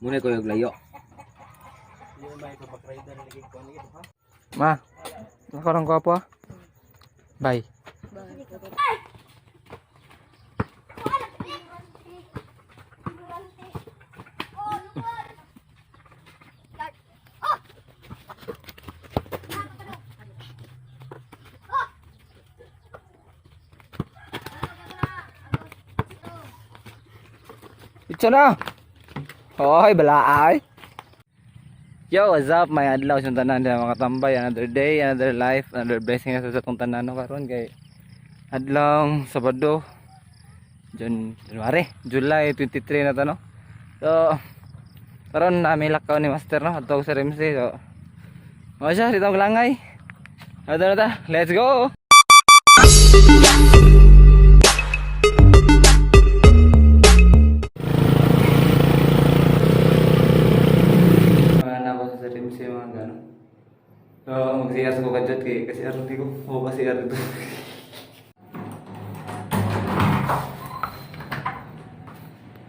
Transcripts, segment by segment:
Muna ko yung layo. Ma, ako lang gwapo ah. Bye. Ito na. Hoy, balaay. Yo, what's up? May adlaw sa tanan dira mga katambay. Another day, another life, another blessing sa atong tanan no karon kay adlong Sabado, June, January, July 23 na ta no. So, karon na may lakaw ni Master no adto sa Ramsey. So, mo siya dito ang langay. Adto na ta. Let's go. Mga na ako sa Ramsey mga gano. So, mag-CR ko kadyot kay kasi RT ko. O kasi R dito.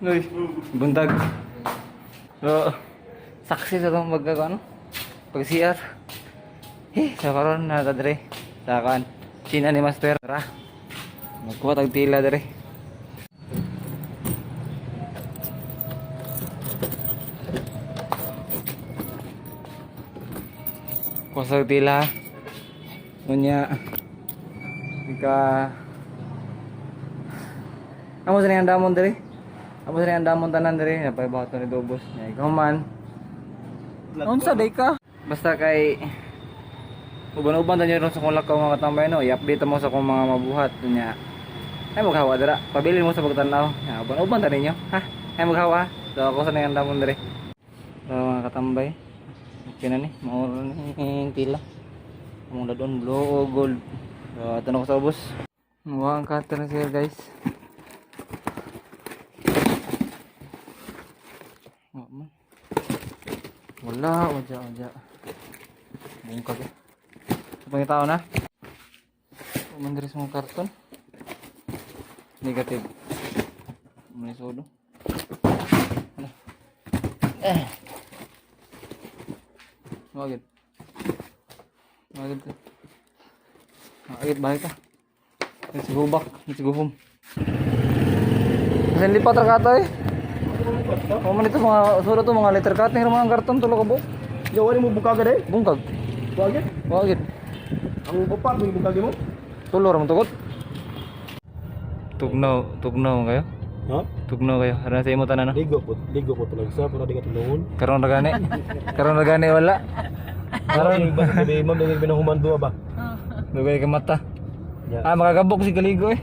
Uy, buntag. So, saksi sa itong pagkako, ano? Pag CR. Eh, sa karon na ta dre. Sa kan. China ni Master. Tara. Magkuha tag tila dre. Kuha sa tila. Unya. Ika. Amo sa niyang damon dre. Amo sa niyang damon tanan dre. Napay bato ni Dobos. Nya ikaw man. Unsa day ka? Basta kay uban-uban tanyo ron sa kong lakaw mga katambay no. I-update mo sa kong mga mabuhat nya. Ay maghawa dira. Pabilin mo sa pagtan-aw. Nya uban-uban ta ninyo. Ha? Ay maghawa. So ako sa niyang damon dre. So mga katambay. Okay na ni. Mao ni tila. Among dadon blue o gold. So ato na ko sa ubos. Muha ang cutter na sila guys. Wa man. Wala, wala, wala. Bungkag eh. Sa pangitao na. Umandres mong karton. Negative. Manisodo. Ano? Eh. Wagit. Wagit ka. Wagit, balik ka. Let's go back. Let's go home. Kasi lipat ra ka to eh. O man ito mga suro to mga letter cutting ra mga karton tulo ka buok. Jawa mo bukaga day? Bungkag. Wagit. Wagit. Ang upat mo bukagi mo? Tulo ra man tugot. Tugnaw, tugnaw kayo. Ha? Tugnaw kayo. Aron sa imo tanan no. Ligo po tulag sa para di ka tulungon. Karon ra gani. Karon ra gani wala. Karon ba sabi ma'am dili pinahuman duwa ba? Dugay ka mata. Ya. Ah, makagabok si Kaligo eh.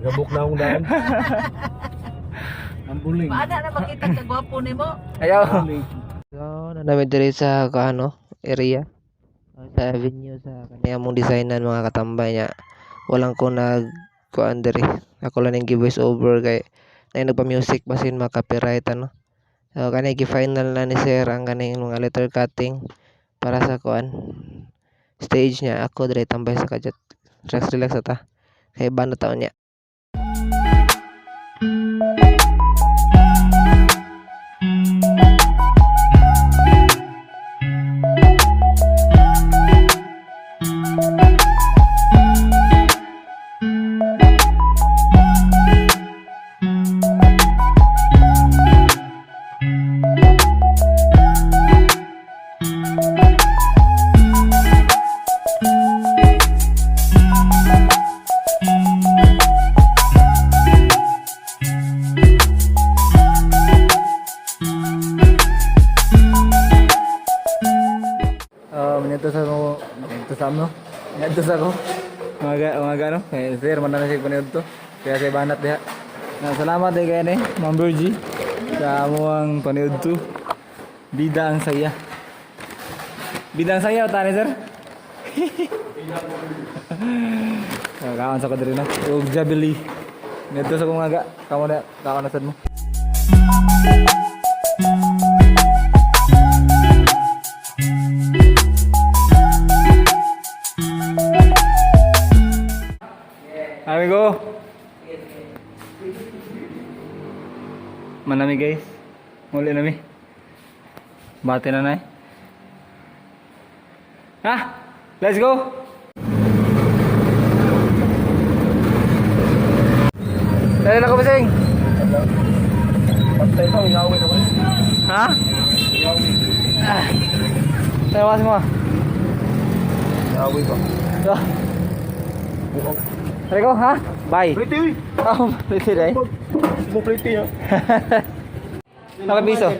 Gabok na akong daan. Ang buling. Paano na makita ka gwapo nimo? Ayaw. So, na namin diri sa ano, area sa avenue sa kaniya mong designan mga katambay niya. Walang ko nag kuan diri. Ako lang ning gi-voice over kay na nagpa-music basin ma-copyright ano. So kani gi-final na ni sir ang kaning mga letter cutting para sa kuan stage niya. Ako diri tambay sa kadyot. Relax relax ta. Kay banda taon niya. Menyentuh sa mo, menyentuh sa mo. Menyentuh sa ko. Mga mga ano, eh, sir man na siya paniud to. Kaya sa banat diha. Na, salamat eh kay ni Ma'am Virgie sa amuang paniud to. Bida ang saya. Bida ang saya tani sir. Kaon sa kadiri na. Og Jabili. Ngadto sa kong aga. Kamo na, kaon na sad mo. Amigo. Manami guys. Muli na mi. Bate na nay. Ha? Let's go. Dali na ko bising. Pantay pa, ingawin ako. Ha? Ah. Tawas mo. Ingawin pa. Ah. Try ko, ha? Bye. Pretty, uy! Oh, pretty day. Mo pretty, ha? Nakabiso.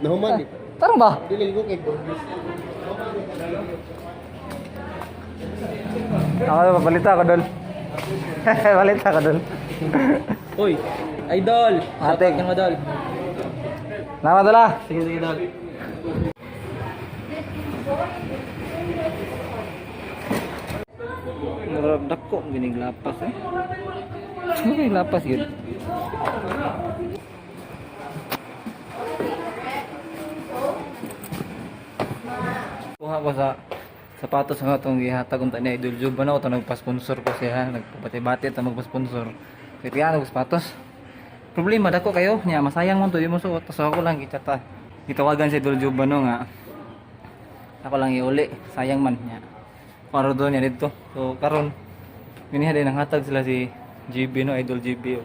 Nahuman, eh. Tarong ba? Dili ko kay Ako, palita ako dol. Palita ako dol. Uy, idol! Ate. mo, dol. Nama dol ah. Sige, sige, dol. Murag dako ginig lapas eh. Ano lapas yun? Kuha ko sa sapatos nga itong gihatag unta ni Idol Job ano ito nagpa-sponsor ko siya, nagpabati-bati ito magpa-sponsor kaya tiyan nagpa-sapatos. Problema dako kayo niya, masayang man to di mo suot. So ako lang gichata, gitawagan si Idol Job ano nga ako lang iuli, sayang man niya paro doon niya dito. So karon giniha din ang hatag sila si GB no, Idol GB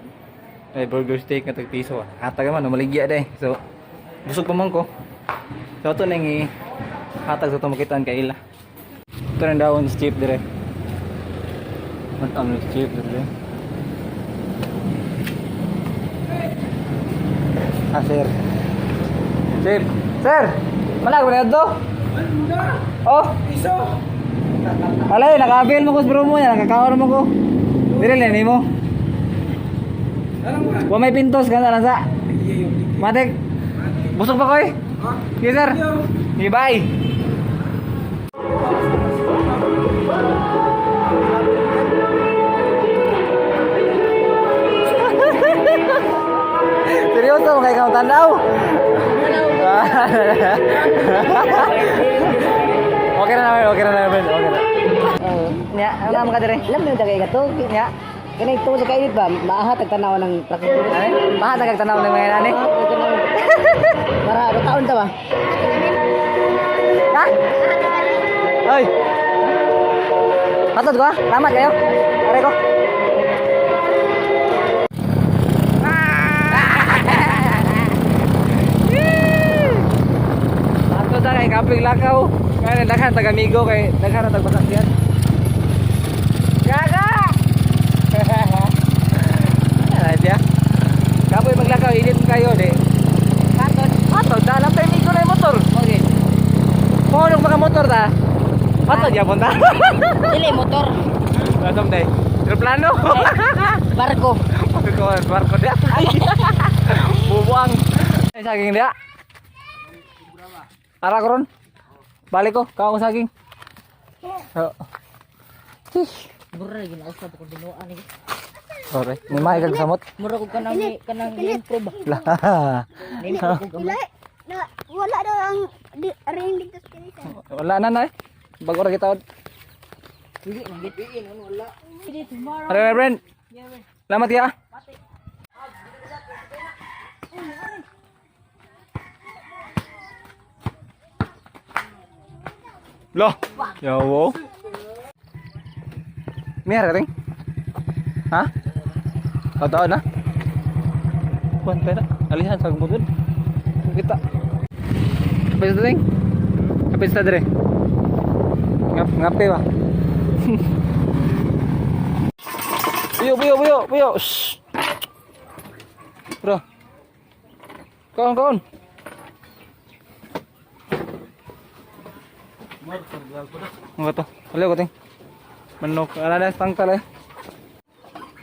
ay burger steak nga tag piso, hatag man maligya day. So busog pa man ko. So ato nang i hatag sa itong makitaan kay ila. Ito na daon si Chief dire. Matang si Chief dire. Ah, sir. Chief. Sir! Malag ba na ito? Oh! Iso! Alay, naka-avail mo ko sa bro mo yan. Nakakawar mo ko. Dire lang mo. Wa may pintos ka na lang sa. Matik. Busog pa ko eh. Yes, sir. Okay, bye. Seryoso mo kay kang tanaw. Okay na namin, okay na namin, okay na. Nya, ano ka dire? Alam mo yung tagay ka to? Nya. Kanay tungkol sa kainit ba? Maahatag tanaw ng praktikal. Ay, mahatag ang tanaw ng mga nani. Para ano taon ta ba? Ha? Ay. Hatod ko ha? Tama kayo. Aray ko. Hatod ta kay kapig lakaw. Kaya daghan tag amigo kay daghan tag basakyan. Gaga! Ano siya? Kapoy maglakaw, init kayo de. Hatod. Hatod, dalam tayo amigo na yung motor. Okay. Kung mga motor ta. Hatod yapon ta. Dili motor, Atom day. Aeroplano. barko. Barko, barko dia. Bubuang. Ay, saging dia. Ara ko ron. Balik ko, kawa ko saging. Oh. Mura ginausap ko binuan ni. Sorry. Ni may kag samot. Mura ko kanang kanang improve ba. Lah. Ila, na, wala daw ang di, ring dito sa kanisa. Wala na na eh. Bago ra kita. Dili man gid wala. Are, my friend. Salamat ya. Loh, yawo. Miyar ka ting? Ha? Totoo na? Kuan pera. Alihan sa bugod. Kita. Kapis ta ting? Kapis ta dire. Ngap ngape ba? Buyo, buyo, buyo, buyo. Shh. Bro. Kaon, kaon. Ano to? Wala ko ting. Manok. Ala na tangkal eh.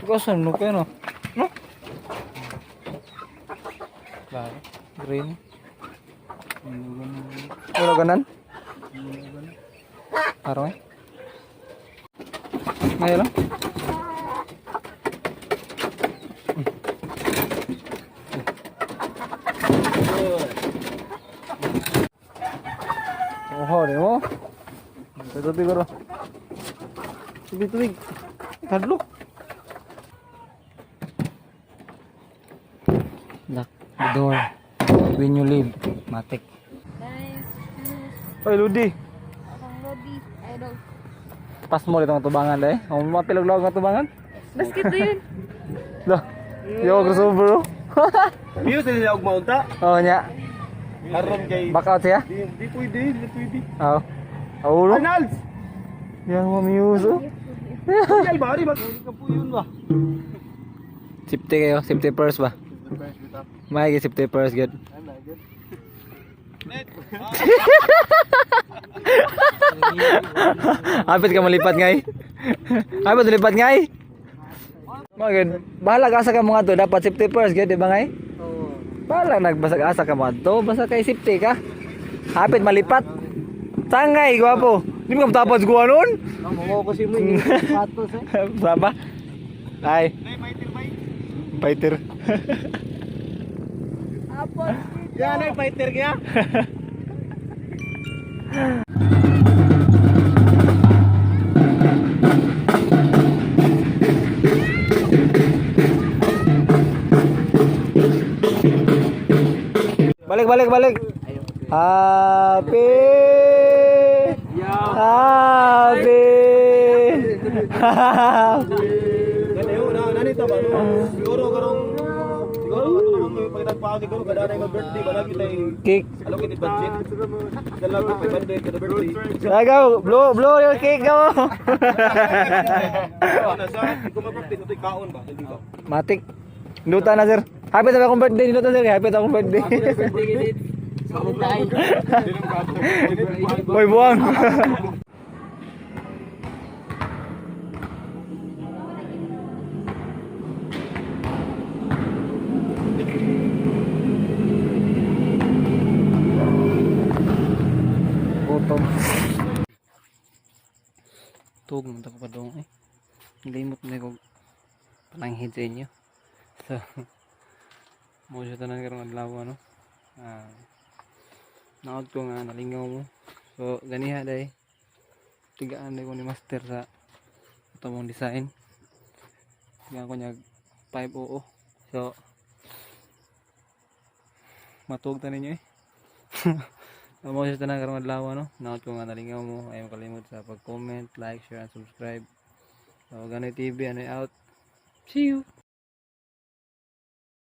Tugasan manok kayo no. No? Klaro. Green. Wala ganan? Araw eh. Ngayon lang. Oh, di mo. Tubig bro. Tubig, tubig. Kadlok. Lock the door. When you leave, matik. Nice shoes. Oy, Ludi. Akong Lodi. Idol. Pas mo dito ang tubangan dai. Ang mapilog-log ang tubangan. Basket na yun. Lah. Yo, crossover, oh. Muse nila og maunta. Oh, nya. Karon kay Back out siya. di di pwede, di pwede. Oh. Oh, Arnolds. Yan mo muse, oh. Real ba ri ba? Kapuyon ba? Safety kayo, safety first ba? May safety first good. Hapit ka malipat ngay. Hapit malipat ngay. Mga bahala ka asa ka mga to, dapat safety first gyud, di ba ngay? Bahala nagbasag asa ka mga to, basta kay safety ka. Hapit malipat. Tangay, gwapo. Di mo ka matapos kuha nun? Mo ko si mo yung sapatos eh. Sama. Ay. Fighter. Yan ay fighter kaya. Balik, balik, balik. Happy. Happy. Ganayo na nani ta ba no? Siguro karong siguro ato naman may pagtagpao siguro kada na yung birthday ba lagi tay Cake. alo kini budget. Dala ko 500 kada birthday. Go, blow, blow your cake, go. Ano sa di ko ma-practice atoy kaon ba hindi ba? Matik. Luta na, sir. Happy sa akong birthday, niluta sir. Happy sa akong birthday. Boy, buwang. Gutom. Tug man ta ko padong eh. Limot na ko pananghid sa inyo. So, mo siya tanan karong adlaw no. Ah, naod ko nga nalingaw mo. So, ganiha day. Tigaan day ko ni master sa ato mong design. Tigaan ko niya 5 oo. So, matuog ta ninyo eh. Mo siya tanan karong adlaw no. Naod ko nga nalingaw mo. Ayaw kalimot sa pag-comment, like, share, and subscribe. So, Ganoy TV, ano out. See you!